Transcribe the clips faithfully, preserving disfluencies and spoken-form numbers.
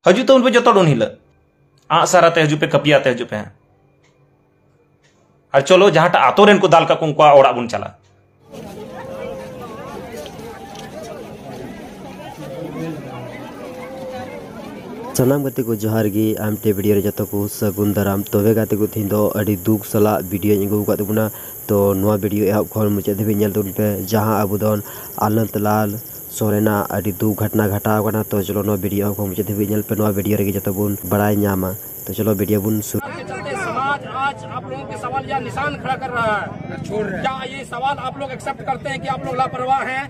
ᱦᱤᱡᱩᱜ ᱛᱟᱵᱚᱱ ᱯᱮ ᱡᱚᱛᱚ ᱦᱚᱲ ᱩᱱ ᱦᱤᱞᱳᱜ᱾ ᱟᱸᱜ ᱥᱟᱨ ᱟᱛᱮ ᱦᱤᱡᱩᱜ ᱯᱮ, ᱠᱟᱹᱯᱤ ᱟᱛᱮ ᱦᱤᱡᱩᱜ ᱯᱮ ᱦᱟᱸᱜ᱾ ᱟᱨ ᱪᱚᱞᱚ, ᱡᱟᱦᱟᱸᱴᱟᱜ ᱟᱛᱳ ᱨᱮᱱ ᱠᱚ ᱫᱟᱞ ᱠᱟᱜ ᱠᱚ, ᱩᱱᱠᱩᱣᱟᱜ ᱚᱲᱟᱜ ᱵᱚᱱ ᱪᱟᱞᱟᱜᱼᱟ᱾ ᱥᱟᱱᱟᱢ ᱜᱟᱛᱮ ᱠᱚ ᱡᱚᱦᱟᱨ ᱜᱮ, ᱟᱢ ᱴᱷᱮᱱ ᱵᱷᱤᱰᱤᱭᱳ ᱨᱮ ᱡᱚᱛᱚ ᱠᱚ ᱥᱟᱹᱜᱩᱱ ᱫᱟᱨᱟᱢ᱾ ᱛᱚᱵᱮ ᱜᱟᱛᱮ ᱠᱚ, ᱛᱮᱦᱮᱧ ᱫᱚ ᱟᱹᱰᱤ ᱫᱩᱠ ᱥᱟᱞᱟᱜ ᱵᱷᱤᱰᱤᱭᱳᱧ ᱟᱹᱜᱩ ᱟᱠᱟᱫ ᱛᱟᱵᱚᱱᱟ᱾ ᱛᱚ ᱱᱚᱣᱟ ᱵᱷᱤᱰᱤᱭᱳ ᱮᱦᱚᱵ ᱠᱷᱚᱱ ᱢᱩᱪᱟᱹᱫ ᱫᱷᱟᱹᱵᱤᱡ ᱧᱮᱞ ᱛᱟᱵᱚᱱ ᱯᱮ, ᱡᱟᱦᱟᱸ ᱟᱵᱚ ᱫᱚ ᱟᱱᱚᱱᱛ ᱞᱟᱞ ᱥᱚᱨᱮᱱᱟᱜ ᱟᱹᱰᱤ ᱫᱩᱠ ᱜᱷᱚᱴᱱᱟ ᱜᱷᱟᱴᱟᱣ ᱟᱠᱟᱱᱟ᱾ ᱛᱚ ᱪᱚᱞᱚ, ᱱᱚᱣᱟ ᱵᱷᱤᱰᱤᱭᱳ ᱮᱦᱚᱵ ᱠᱷᱚᱱ ᱢᱩᱪᱟᱹᱫ ᱫᱷᱟᱹᱵᱤᱡ ᱧᱮᱞ ᱯᱮ, ᱱᱚᱣᱟ ᱵᱷᱤᱰᱤᱭᱳ ᱨᱮᱜᱮ ᱡᱚᱛᱚ ᱵᱚᱱ ᱵᱟᱲᱟᱭ ᱧᱟᱢᱟ᱾ तो चलो, वीडियो बुन शुरू। के चलते समाज आज आप लोगों के सवाल या निशान खड़ा कर रहा है। क्या ये सवाल आप लोग एक्सेप्ट करते हैं कि आप लोग लापरवाह हैं?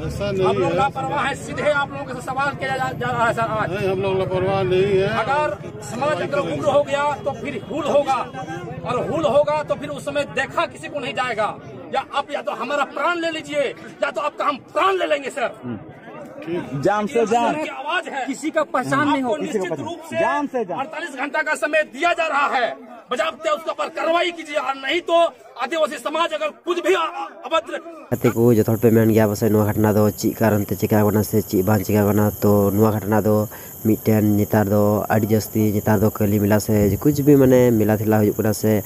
ऐसा नहीं आप लोग है। लापरवाह हैं, सीधे आप लोगों से सवाल किया जा, जा रहा है सर आज। नहीं, हम लोग लापरवाह नहीं है। अगर समाज अगर उग्र हो गया तो फिर हुल होगा, और हुल होगा तो फिर उस समय देखा किसी को नहीं जाएगा। या आप, या तो हमारा प्राण ले लीजिए, या तो आपका हम प्राण ले लेंगे सर। जान से जान। की आवाज है। किसी का पहचान नहीं हो। आपको निश्चित रूप से जान से जान। अड़तालीस घंटा का समय दिया जा रहा है, बजाबते उसके ऊपर कार्रवाई कीजिए, और नहीं तो आदिवासी समाज अगर कुछ भी अ-, अभद्र ᱜᱟᱛᱮ ᱠᱚ, ᱡᱚᱛᱚ ᱦᱚᱲ ᱯᱮ ᱢᱮᱱ ᱜᱮᱭᱟ ᱯᱟᱥᱮᱡ ᱱᱚᱣᱟ ᱜᱷᱚᱴᱱᱟ ᱫᱚ ᱪᱮᱫ ᱠᱟᱨᱚᱱ ᱛᱮ ᱪᱤᱠᱟ ᱠᱟᱱᱟ ᱥᱮ ᱪᱮᱫ ᱵᱟᱝ ᱪᱤᱠᱟ ᱠᱟᱱᱟ᱾ ᱛᱚ ᱱᱚᱣᱟ ᱜᱷᱚᱴᱱᱟ ᱫᱚ ᱢᱤᱫᱴᱮᱱ ᱱᱮᱛᱟᱨ ᱫᱚ ᱟᱹᱰᱤ ᱡᱟᱹᱥᱛᱤ, ᱱᱮᱛᱟᱨ ᱫᱚ ᱠᱟᱹᱞᱤ ᱢᱮᱞᱟ ᱥᱮ ᱠᱩᱪ ᱵᱤ ᱢᱟᱱᱮ ᱢᱮᱞᱟ ᱴᱷᱮᱞᱟ ᱦᱩᱭᱩᱜ ᱠᱟᱱᱟ ᱥᱮ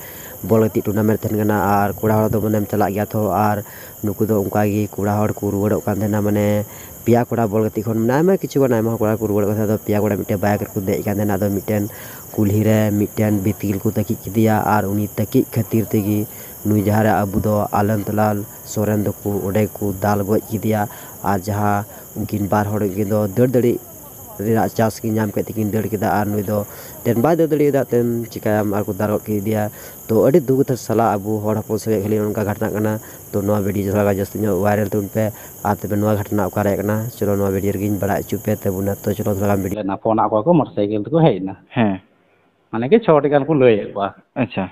ᱵᱚᱞ ᱜᱟᱛᱮᱜ ᱴᱩᱨᱱᱟᱢᱮᱱᱴ ᱛᱟᱦᱮᱱ ᱠᱟᱱᱟ, ᱟᱨ ᱠᱚᱲᱟ ᱦᱚᱲ ᱫᱚ ᱢᱟᱱᱮᱢ ᱪᱟᱞᱟᱜ ᱜᱮᱭᱟ ᱛᱚ, ᱟᱨ ᱱᱩᱠᱩ ᱫᱚ ᱚᱱᱠᱟ ᱜᱮ ᱠᱚᱲᱟ ᱦᱚᱲ ᱠᱚ ᱨᱩᱣᱟᱹᱲᱚᱜ ᱠᱟᱱ ᱛᱟᱦᱮᱱᱟ, ᱢᱟᱱᱮ ᱯᱮᱭᱟ ᱠᱚᱲᱟ ᱵᱚᱞ ᱜᱟᱛᱮᱜ ᱠᱷᱚᱱ, ᱢᱟᱱᱮ ᱟᱭᱢᱟ ᱠᱤᱪᱷᱩ ᱜᱟᱱ ᱟᱭᱢᱟ ᱠᱚᱲᱟ ᱠᱚ ᱨᱩᱣᱟᱹᱲᱚᱜ ᱠᱟᱱ ᱛᱟᱦᱮᱱᱟ᱾ ᱟᱫᱚ ᱯᱮᱭᱟ ᱠᱚᱲᱟ ᱢᱤᱫᱴᱮᱱ ᱵᱟᱭᱤᱠ ᱨᱮᱠᱚ ᱫᱮᱡ ᱠᱟᱱ ᱛᱟᱦᱮᱱᱟ, ᱟᱫᱚ ᱢᱤᱫᱴᱮᱱ ᱠᱩᱞᱦᱤ ᱨᱮ ᱢᱤᱫᱴᱮᱱ ᱵᱤᱛᱤᱞ ᱠᱚ ᱛᱟᱹᱠᱤᱡ ᱠᱮᱫᱮᱭᱟ, ᱟᱨ ᱩᱱᱤ ᱛᱟᱹᱠᱤᱡ ᱠᱷᱟᱹᱛᱤᱨ ᱛᱮᱜᱮ ᱱᱩᱭ ᱡᱟᱦᱟᱸ ᱨᱮ ᱟᱵᱚ ᱫᱚ ᱟᱞᱚᱱᱛ ᱞᱟᱞ ᱥᱚᱨᱮᱱ ᱫᱚᱠᱚ ᱚᱸᱰᱮ ᱠᱚ ᱫᱟᱞ ᱜᱚᱡ ᱠᱮᱫᱮᱭᱟ᱾ ᱟᱨ ᱡᱟᱦᱟᱸ ᱩᱱᱠᱤᱱ ᱵᱟᱨ ᱦᱚᱲ ᱩᱱᱠᱤᱱ ᱫᱚ ᱫᱟᱹᱲ ᱫᱟᱲᱮ ᱨᱮᱱᱟᱜ ᱪᱟᱱᱥ ᱠᱤᱱ ᱧᱟᱢ ᱠᱮᱫ ᱛᱮᱠᱤᱱ ᱫᱟᱹᱲ ᱠᱮᱫᱟ, ᱟᱨ ᱱᱩᱭ ᱫᱚ ᱛᱮᱱ ᱵᱟᱭ ᱫᱟᱹᱲ ᱫᱟᱲᱮᱭᱟᱫᱟ, ᱛᱮᱱ ᱪᱤᱠᱟᱹᱭᱟᱢ, ᱟᱨ ᱠᱚ ᱫᱟᱞ ᱜᱚᱫ ᱠᱮᱫᱮᱭᱟ᱾ ᱛᱚ ᱟᱹᱰᱤ ᱫᱩᱠ ᱩᱛᱟᱹᱨ ᱥᱟᱞᱟᱜ ᱟᱵᱚ ᱦᱚᱲ ᱦᱚᱯᱚᱱ ᱥᱚᱸᱜᱮ ᱠᱷᱟᱹᱞᱤ ᱱᱚᱝᱠᱟ ᱜᱷᱚᱴᱱᱟᱜ ᱠᱟᱱᱟ᱾ ᱛᱚ ᱱᱚᱣᱟ ᱵᱷᱤᱰᱤᱭᱳ ᱡᱟᱦᱟᱸ ᱞᱮᱠᱟ ᱡᱟᱹᱥᱛᱤ ᱧᱚᱜ ᱵᱷᱟᱭᱨᱟᱞ ᱛᱟᱵᱚᱱ ᱯᱮ, ᱟᱨ ᱛᱚᱵᱮ ᱱᱚᱣᱟ ᱜᱷᱚᱴᱱᱟ ᱚᱠᱟᱨᱮ ᱠᱟᱱᱟ, ᱪᱚᱞᱚ ᱱᱚᱣᱟ ᱵᱷᱤᱰᱤᱭᱳ ᱨᱮᱜᱮᱧ ᱵᱟᱲᱟᱭ ᱦᱚᱪᱚ ᱯᱮ ᱛᱟᱵᱚᱱᱟ᱾ ᱛᱚ ᱪᱚᱞᱚ ᱛᱷᱚᱲᱟ ᱜᱟᱱ ᱵᱷᱤᱰᱤᱭᱳ᱾ ᱞᱮᱱᱟ, ᱯᱷᱳᱱ ᱟᱫ ᱠᱚᱣᱟ ᱠᱚ, ᱢᱚᱴᱚᱨ ᱥᱟᱭᱠᱮᱞ ᱛᱮᱠᱚ ᱦᱮᱡ ᱮᱱᱟ᱾ ᱦᱮᱸ᱾ ᱢᱟᱱᱮ ᱠᱤ ᱪᱷᱚ ᱴᱤ ᱜᱟᱱ ᱠᱚ ᱞᱟᱹᱭᱮᱫ ᱠᱚᱣᱟ᱾ ᱟᱪᱪᱷᱟ᱾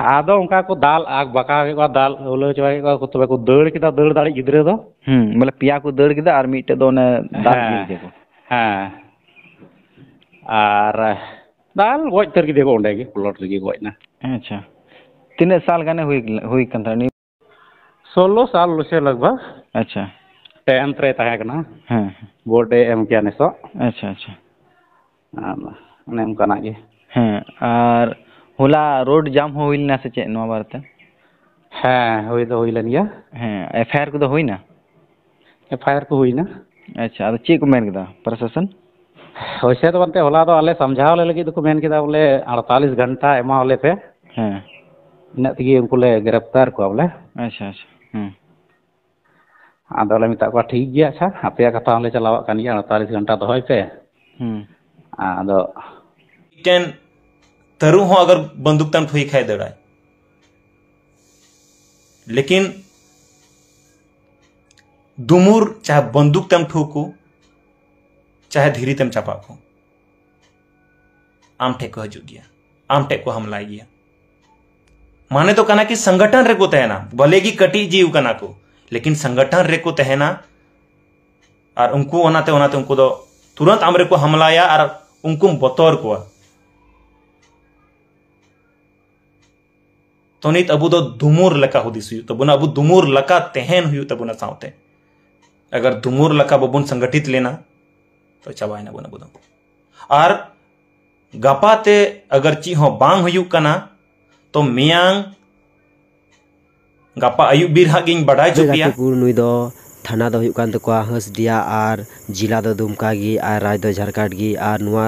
ᱟᱫᱚ ᱚᱱᱠᱟ ᱠᱚ ᱫᱟᱞ ᱟᱠ ᱵᱟᱠᱟᱣ ᱠᱮᱫ ᱠᱚᱣᱟ, ᱫᱟᱞ ᱟᱹᱣᱞᱟᱹᱣ ᱪᱟᱵᱟ ᱠᱮᱫ ᱠᱚᱣᱟ ᱠᱚ, ᱛᱚᱵᱮ ᱠᱚ ᱫᱟᱹᱲ ᱠᱮᱫᱟ, ᱫᱟᱹᱲ ᱫᱟᱲᱮ ᱜᱤᱫᱽᱨᱟᱹ ᱫᱚ᱾ ᱦᱩᱸ, ᱵᱚᱞᱮ ᱯᱮᱭᱟ ᱠᱚ ᱫᱟᱹᱲ ᱠᱮᱫᱟ ᱟᱨ ᱢᱤᱫᱴᱮᱡ ᱫᱚ ᱚᱱᱮ ᱫᱟᱞ ᱦᱮᱸ, ᱜᱤᱨ ᱠᱮᱫ ᱠᱚ᱾ ᱦᱮᱸ᱾ ᱟᱨ ᱫᱟᱞ ᱜᱚᱡ ᱩᱛᱟᱹᱨ ᱠᱮᱫᱮᱭᱟ ᱠᱚ ᱚᱸᱰᱮ ᱜᱮ, ᱯᱞᱚᱴ ᱨᱮᱜᱮ ᱜᱚᱡ ᱮᱱᱟ᱾ ᱟᱪᱪᱷᱟ᱾ ᱛᱤᱱᱟᱹᱜ ᱥᱟᱞ ᱜᱟᱱᱮ ᱦᱩᱭ, ᱦᱩᱭ ᱠᱟᱱ ᱛᱟᱦᱮᱱᱟ ᱩᱱᱤ? ᱥᱳᱞᱞᱳ ᱥᱟᱞ ᱥᱮ ᱞᱟᱜᱽ ᱵᱷᱟᱜᱽ᱾ ᱟᱪᱪᱷᱟ᱾ ᱴᱮᱱᱛᱷ ᱨᱮ ᱛᱟᱦᱮᱸ ᱠᱟᱱᱟ᱾ ᱦᱮᱸ᱾ ᱵᱳᱨᱰ ᱮ ᱮᱢ ᱠᱮᱭᱟ ᱱᱮᱥᱚᱜ᱾ ᱟᱪᱪᱷᱟ, ᱟᱪᱪᱷᱟ᱾ ᱟᱨ ᱚᱱᱮ ᱚᱱᱠᱟᱱᱟᱜ ᱜᱮ᱾ ᱦᱮᱸ, ᱟᱨ ᱦᱚᱞᱟ ᱨᱳᱰ ᱡᱟᱢ ᱦᱚᱸ ᱦᱩᱭ ᱞᱮᱱᱟ ᱥᱮ ᱪᱮᱫ ᱱᱚᱣᱟ ᱵᱟᱨᱮᱛᱮ? ᱦᱮᱸ, ᱦᱩᱭ ᱫᱚ ᱦᱩᱭ ᱞᱮᱱ ᱜᱮᱭᱟ᱾ ᱦᱮᱸ, ᱮᱯᱷ ᱟᱭ ᱟᱨ ᱠᱚᱫᱚ ᱦᱩᱭᱱᱟ? ᱮᱯᱷ ᱟᱭ ᱟᱨ ᱠᱚ ᱦᱩᱭᱱᱟ᱾ ᱟᱪᱪᱷᱟ, ᱟᱫᱚ ᱪᱮᱫ ᱠᱚ ᱢᱮᱱ ᱠᱮᱫᱟ ᱯᱨᱚᱥᱟᱥᱚᱱ? ᱦᱳᱭ, ᱥᱮ ᱫᱚ ᱵᱟᱝᱛᱮ, ᱦᱚᱞᱟ ᱫᱚ ᱟᱞᱮ ᱥᱟᱢᱡᱷᱟᱣ ᱟᱞᱮ ᱞᱟᱹᱜᱤᱫ ᱫᱚᱠᱚ ᱢᱮᱱ ᱠᱮᱫᱟ ᱵᱚᱞᱮ ᱟᱴᱛᱟᱞᱤᱥ ᱜᱷᱚᱱᱴᱟ ᱮᱢᱟᱣᱟᱞᱮ ᱯᱮ᱾ ᱦᱮᱸ᱾ ᱤᱱᱟᱹᱜ ᱛᱮᱜᱮ ᱩᱱᱠᱩ ᱞᱮ ᱜᱨᱮᱯᱛᱟᱨ ᱠᱚᱣᱟ ᱵᱚᱞᱮ᱾ ᱟᱪᱪᱷᱟ, ᱟᱪᱪᱷᱟ᱾ ᱦᱮᱸ᱾ ᱟᱫᱚᱞᱮ ᱢᱮᱛᱟᱜ ᱠᱚᱣᱟ, "ᱴᱷᱤᱠ ᱜᱮᱭᱟ, ᱟᱪᱪᱷᱟ, ᱟᱯᱮᱭᱟᱜ ᱠᱟᱛᱷᱟ ᱦᱚᱸᱞᱮ ᱪᱟᱞᱟᱣᱟᱜ ᱠᱟᱱ ᱜᱮᱭᱟ, ᱟᱴᱛᱟᱞᱤᱥ ᱜᱷᱚᱱᱴᱟ ᱫᱚᱦᱚᱭ ᱯᱮ᱾" ᱦᱩᱸ᱾ ᱟᱫᱚ ᱢᱤᱫᱴᱮᱱ ᱛᱟᱹᱨᱩᱵ ᱦᱚᱸ ᱟᱜᱟᱨ ᱵᱚᱱᱫᱩᱠ ᱛᱮᱢ ᱴᱷᱩᱭ ᱠᱷᱟᱡ ᱫᱟᱹᱲᱟᱭ, ᱞᱮᱠᱤᱱ ᱫᱩᱢᱩᱨ ᱪᱟᱦᱮ ᱵᱚᱱᱫᱩᱠ ᱛᱮᱢ ᱴᱷᱩ ᱠᱚ, ᱪᱟᱦᱮ ᱫᱷᱤᱨᱤ ᱛᱮᱢ ᱪᱟᱯᱟ ᱠᱚ, ᱟᱢ ᱴᱷᱮᱡ ᱠᱚ ᱦᱤᱡᱩᱜ ᱜᱮᱭᱟ, ᱟᱢ ᱴᱷᱮᱡ ᱠᱚ ᱦᱟᱢᱞᱟᱭ ᱜᱮᱭᱟ᱾ ᱢᱟᱱᱮ ᱫᱚ ᱠᱟᱱᱟ ᱠᱤ ᱥᱚᱝᱜᱚᱴᱷᱚᱱ ᱨᱮᱠᱚ ᱛᱟᱦᱮᱱᱟ, ᱵᱷᱟᱞᱮ ᱜᱮ ᱠᱟᱹᱴᱤᱡ ᱡᱤᱣᱤ ᱠᱟᱱᱟ ᱠᱚ, ᱞᱮᱠᱤᱱ ᱥᱚᱝᱜᱚᱴᱷᱚᱱ ᱨᱮᱠᱚ ᱛᱟᱦᱮᱱᱟ᱾ ᱟᱨ ᱩᱱᱠᱩ ᱚᱱᱟᱛᱮ, ᱚᱱᱟᱛᱮ ᱩᱱᱠᱩ ᱫᱚ ᱛᱩᱨᱟᱹᱱᱛ ᱟᱢ ᱨᱮᱠᱚ ᱦᱟᱢᱞᱟᱭᱟ ᱟᱨ ᱩᱱᱠᱩᱢ ᱵᱚᱛᱚᱨ ᱠᱚᱣᱟ᱾ ᱛᱚ ᱱᱤᱛ ᱟᱵᱚ ᱫᱚ ᱫᱩᱢᱩᱨ ᱞᱮᱠᱟ ᱦᱩᱫᱤᱥ ᱦᱩᱭᱩᱜ ᱛᱟᱵᱚᱱᱟ, ᱟᱵᱚ ᱫᱩᱢᱩᱨ ᱞᱮᱠᱟ ᱛᱟᱦᱮᱱ ᱦᱩᱭᱩᱜ ᱛᱟᱵᱚᱱᱟ ᱥᱟᱶᱛᱮ᱾ ᱟᱜᱟᱨ ᱫᱩᱢᱩᱨ ᱞᱮᱠᱟ ᱵᱟᱵᱚᱱ ᱥᱚᱝᱜᱚᱴᱷᱤᱛ ᱞᱮᱱᱟ, ᱛᱚ ᱪᱟᱵᱟᱭᱮᱱᱟ ᱵᱚᱱ ᱟᱵᱚ ᱫᱚ᱾ ᱟᱨ ᱜᱟᱯᱟ ᱛᱮ ᱟᱜᱟᱨ ᱪᱮᱫ ᱦᱚᱸ ᱵᱟᱝ ᱦᱩᱭᱩᱜ ᱠᱟᱱᱟ, ᱛᱚ ᱢᱮᱭᱟᱝ ᱜᱟᱯᱟ ᱟᱹᱭᱩᱵ ᱵᱤᱨ ᱦᱟᱸᱜ ᱜᱤᱧ ᱵᱟᱰᱟᱭ ᱦᱚᱪᱚ ᱯᱮᱭᱟ᱾ ᱜᱟᱛᱮ ᱠᱚ, ᱱᱩᱭ ᱫᱚ ᱛᱷᱟᱱᱟ ᱫᱚ ᱦᱩᱭᱩᱜ ᱠᱟᱱ ᱛᱟᱠᱚᱣᱟ ᱦᱟᱸᱥᱰᱤᱦᱟ ᱟᱨ ᱡᱮᱞᱟ ᱫᱚ ᱫᱩᱢᱠᱟ ᱜᱮ ᱟᱨ ᱨᱟᱡᱽ ᱫᱚ ᱡᱷᱟᱨᱠᱷᱚᱸᱰ ᱜᱮ, ᱟᱨ ᱱᱚᱣᱟ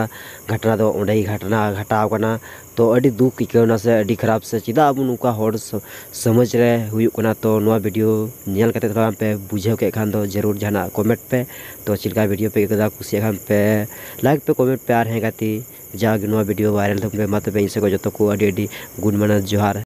ᱜᱷᱚᱴᱱᱟ ᱫᱚ ᱚᱸᱰᱮ ᱜᱮ ᱜᱷᱚᱴᱱᱟ ᱜᱷᱟᱴᱟᱣ ᱠᱟᱱᱟ᱾ ᱛᱚ ᱟᱹᱰᱤ ᱫᱩᱠ ᱟᱹᱭᱠᱟᱹᱣ ᱮᱱᱟ ᱥᱮ ᱟᱹᱰᱤ ᱠᱷᱟᱨᱟᱯ ᱥᱮ ᱪᱮᱫᱟᱜ ᱟᱵᱚ ᱱᱚᱝᱠᱟ ᱦᱚᱲ ᱥᱚ-, ᱥᱚᱢᱟᱡᱽ ᱨᱮ ᱦᱩᱭᱩᱜ ᱠᱟᱱᱟ᱾ ᱛᱚ ᱱᱚᱣᱟ ᱵᱷᱤᱰᱤᱭᱳ ᱧᱮᱞ ᱠᱟᱛᱮ ᱛᱷᱚᱲᱟ ᱯᱮ ᱵᱩᱡᱷᱟᱹᱣ ᱠᱮᱫ ᱠᱷᱟᱱ ᱫᱚ ᱡᱟᱹᱨᱩᱲ ᱡᱟᱦᱟᱱᱟᱜ ᱠᱚᱢᱮᱱᱴ ᱯᱮ᱾ ᱛᱚ ᱪᱮᱫ ᱞᱮᱠᱟ ᱵᱷᱤᱰᱤᱭᱳ ᱯᱮ ᱟᱹᱭᱠᱟᱹᱣ ᱠᱮᱫᱟ, ᱠᱩᱥᱤᱭᱟᱜ ᱠᱷᱟᱱ ᱯᱮ ᱞᱟᱭᱤᱠ ᱯᱮ, ᱠᱚᱢᱮᱱᱴ ᱯᱮ, ᱟᱨ ᱦᱮᱸ ᱜᱟᱛᱮ, ᱡᱟᱜᱮ ᱱᱚᱣᱟ ᱵᱷᱤᱰᱤᱭᱳ ᱵᱷᱟᱭᱨᱟᱞ ᱛᱟᱵᱚᱱ ᱯᱮ᱾ ᱢᱟ ᱛᱚᱵᱮ ᱤᱧ ᱥᱮᱫ ᱠᱷᱚᱱ ᱡᱚᱛᱚ ᱠᱚ ᱟᱹᱰᱤ ᱟᱹᱰᱤ ᱜᱩᱱ ᱢᱟᱱᱟᱣ ᱡᱚᱦᱟᱨ᱾